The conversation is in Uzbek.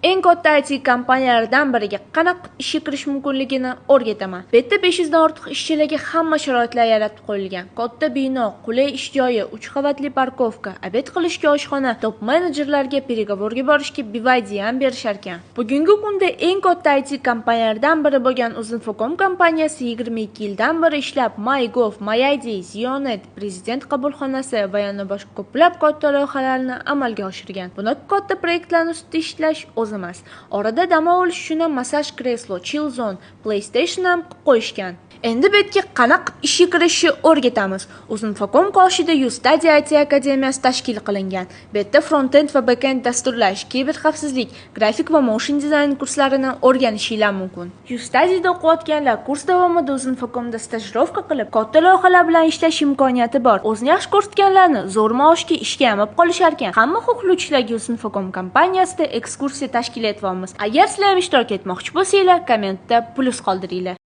Eng katta IT kompaniyalardan biriga qanaqa ishga kirish mumkinligini o'rgataman. Bu yerda 500 dan ortiq ishchilarga hamma sharoitlar yaratib qo'yilgan. Katta bino, qulay ish joyi, 3 qavatli парковка, обед qilishga oshxona, top menejerlarga переговор ga borishga BYD ham berishar ekan. Bugungi kunda eng katta IT kompaniyalardan biri bo'lgan Uzinfocom kompaniyasi 22 yildan beri ishlab, MyGov, MyID, Zionet, Prezident qabulxonasi va yana boshqa ko'plab katta loyihalarni amalga oshirgan. Bunaqa katta proyektlarni ustida ishlash o'zi emas. Orada dam olish uchun ham massaj kreslo, chill zone, PlayStation ham qilib qo'yishgan. Endi bu yerga qanaqa ishga kirishni o'rgatamiz. Uzinfocom qoshida Study IT akademiyasi tashkil qilingan. Bu yerda front-end va back-end dasturlash, kiber xavfsizlik, grafik va motion dizayn kurslarini o'rganishinglar mumkin. Studyda o'qiyotganlar kurs davomida Uzinfocomda stajirovka qilib, katta loyihalar bilan ishlash imkoniyati bor. O'zini yaxshi ko'rsatganlarni zo'r maoshga ishga ham olib qolishar ekan. Hamma xohlovchilarga Uzinfocom kompaniyasida ekskursiya tashkil etyapmiz. Agar sizlar ham ishtirok etmoqchi bo'lsanglar, kommentda plyus qoldiringlar.